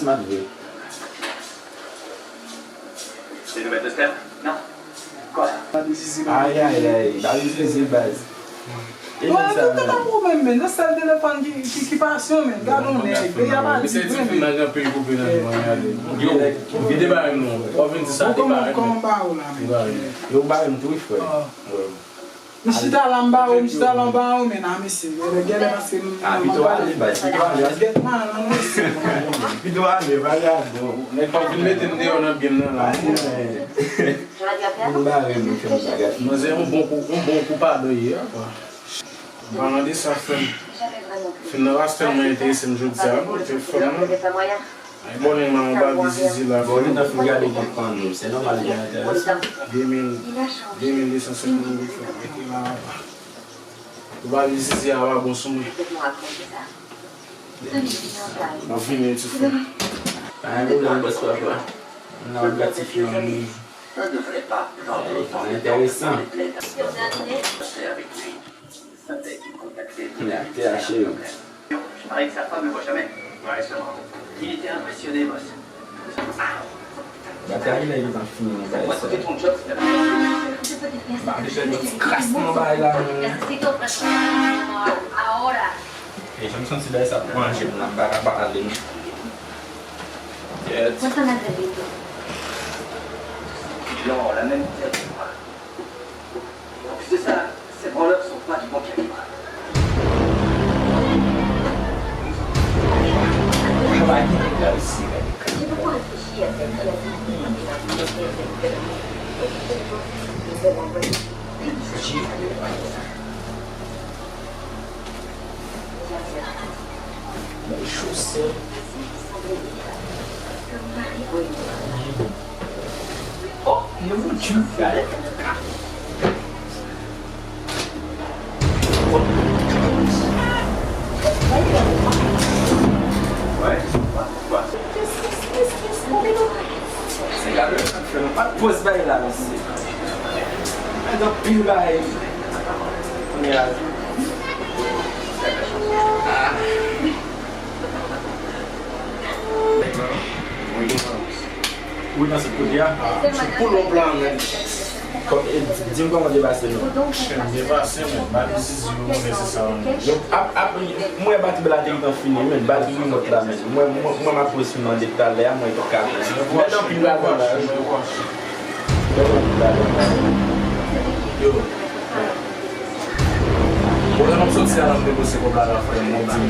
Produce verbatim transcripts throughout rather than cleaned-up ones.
Smat vre. C'est le maître Stern? Non. Quoi? Ay, ay, ay. Babi Zizi, baz. E Bon, men sa, tout ap pwoblèm, men nan sèl telefòn ki, ki, ki pasyon, men gade yon nèg, peyi a pa di Mesye ti vre, fin men. Nan gen anpil koupe nan men an. Yo, vide bagay nou. W ap vin di sa, Bon, vide kòman, bagay kòman nou. ba ou la, men? Vide bagay nou. Yo ba m tou, frè. M chita la, m ba ou, m chita la, m ba ou, men nan mesye, gèlè, gèlè, paske m. Ah, pito ale, baz, pito ale. Gèt mal, nan mesye. Pito ale, vagabon. Nèg pa vin mete m deyò nan game nan la. M bare m, fè m bagay. Manzè yon bon kou, yon bon kou padon ye a. An palan de sa, frè m, fim nan pa tèlman enterese m jodi a non, te fè m non. Ay, bon, nèg la, yon Babi Zizi la, Bon, li frè m. Nan fin gade kont panno, se nòmal li enterese. De mil, de mil de san senkant goud, frè m, mete la. Ou Babi Zizi a pa bon sou mwen. Mwen fini ti frè. Pa gen pwoblèm, bòs papa. M nan gratifye yon moun. Ça devrait pas prendre Ay, autant pa de temps enteresan. de plaide à se faire avec lui. Ça fait qu'il contactait Li ap T H yo. Je parie que sa femme ne voit jamais. Ouais, sûrement. Il était impressionné, boss. Batay la, li pa fini nan bagay sa. C'était ton job, c'est la Ba, deja, yo kras nan bagay la, men. Necesito tres ahora. E jan m santi bagay sa ap manje m nan, m pa ka pale non. Kèt. Cuéntame de Vito. Non, la même tête. En plus de ça, ces branleurs sont pas du bon calibre. Travay ki nèg la osi, gade. J'ai beaucoup réfléchi à cette vie. Mwen chosè. Oh, yo fouti. Gade. Se gade sa k fè nou pa t poze bagay la, mesye. Mwen gen anpil bagay. Kounye a. Ah. Wi, nan sou kote a. Sou pull up la, men. Di m kòman te pase non. Chen, byen pase, men. Babi Zizi, nou konnen se sa, men. Yo, ap, ap, mwen batri la te gentan fini, men. Batri remòt la, men. Mwen, mwen, mwen m ap poze nan detalè a, mwen pa ka. Men nan pil la, la. Yo. Bon, lè m ap soti a, la m negosye kòb la, la frè m, mwen di m.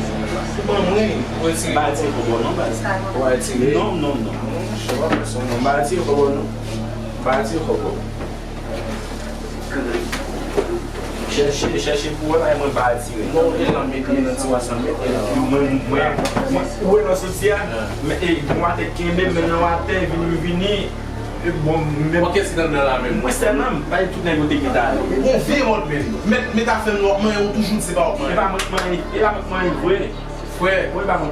Ou ban mwen, ou retire. M pa retire kòb ou non, baz. Ou pa retire? Non, non, non. Monchè, w ap fè sa, non. M pa retire kòb ou non. M pa retire kòb ou. Chèche, chèche pou wè, men mwen pa retire. Non, e la, mete nan tiwa sa, mete la. Mwen, mwen, mwen, ou wè nan soti a? Men, e, mwen atè kenbe, men nan atè, vini, vini. Bon, men. Bon, kiyès ki t anndan la menm? Mwen sèlman, m pa di tout nèg yo te gentan ale. Ou gon vye mòd menm. Mèt, mèt afè m nan w ap manyen, ou toujou di se pa w ap manyen. E pa mwen k manyen, e pa mwen k manyen vre. Frè,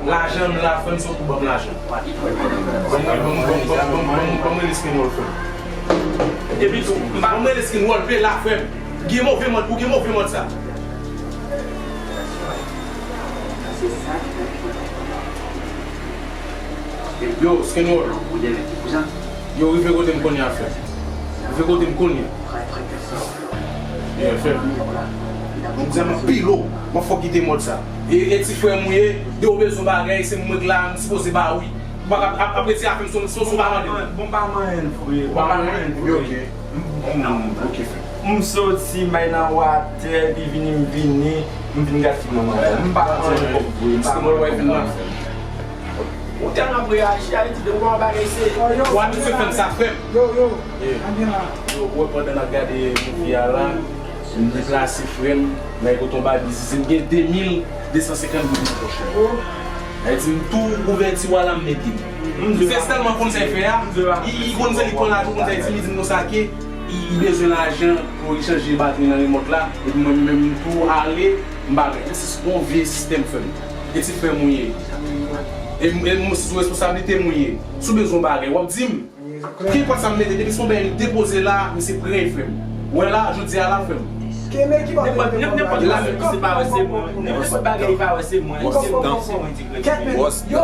lajan m la, frè m, se ou ki ban m lajan. Ban m, ban m, ban m, ban m, ban m, ban m rele Skinwall, frè m. Epi tou, m pa. Ban m rele Skinwall, pe la, frè m. Gen move mòd, ou gen move mòd sa. Yo, Skinwall. Yo, rive kote m kounye a, frè. Rive kote m kounye a. Yeah, frè. M di a m ap pile w. M ap fè w kite mòd sa. E, e ti frè m ou ye, de ou bezwen bagay, se mwen k la, m sipoze ba ou. Ou pa ka ap, ap, ap retire afè m sou, sou, sou pa mande m. Bon, pa manyen, frè. Ou pa manyen, frè. Ok. M, m, ok, frè. M soti, m bay nan watè, epi vini, m vini, m vin gad fim nan manman. M pa manyen kòb vre, m pa manyen kòb vre. Ou tèlman ap reyaji, Ayiti, depi w wè yon bagay se. W abitye fè m sa, frè m. Yo, yo, anyen la. Yo, ou wè pandan n ap gade movie a la, m deplase, frè m, nan kote yon Babi Zizi, m gen de mil de san senkant goud nan pòch mwen. Sa vle di m tou ouvèti w a la m mete. M se sèlman konn sa l fè a, li, li konn sa li pran lajan, konn sa li di, li di m konsa ke li, li bezwen lajan pou li chanje batri nan remòt la, epi mwen menm m tou ale, m bagay. Se yon vye sistèm, frè m. E ti frè m ou ye. E m, e m, se sou responsablite m ou ye. Si w bezwen yon bagay, w ap di m. Kenpòt sa m mete, depi se yon bagay m depoze la, misye pran, frè m. Ou wè la, jodi a la, frè m. Kenbe ki pa. Nenpòt, nenpòt, nenpòt bagay ki se pa wè se mwen. Nenpòt bagay ki pa wè se mwen. Se mwen, se mwen ki. Kèt, men, yo.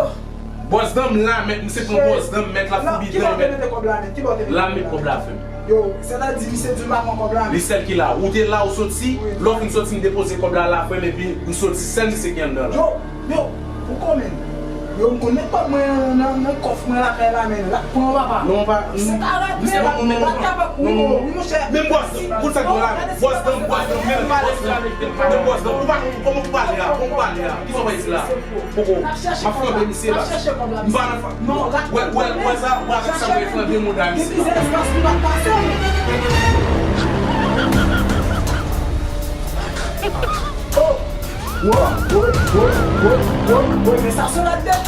Bòs dan m la, mèt, misye pran bòs dan m, mèt la foubi dan m, mèt. Ki bò te mete kòb la, mèt? Ki bò te mete kòb la? La m met kòb la, frè m. Yo, sètadi misye di m pa pran kòb la, mèt. Li sèl ki la. Ou te la, ou soti, lè w fin soti, m depoze kòb la la, frè m, epi m soti, sèl misye ki anndan la. Yo, yo, ou konnen. Yo, m konnen kòb mwen nan, nan kòf mwen lakay la, men l ap pran, papa. Non, pa, se pa rate, misye, non, non, non, non, non, non. Wi, monchè. Men bòs, kout sa k la, bòs dan m, bòs dan m, men bòs dan m, men bòs dan m, ou pa, kòman ou pale a, kòman ou pale a, ki sa w pale la? Poko, m ap flanbe misye la. M pa nan fa-, wè, wè, wè sa, wè avèk sa, mwen flanbe mouda misye. Oh! Woy, woy, woy, woy, woy, woy, men sa se la dèt.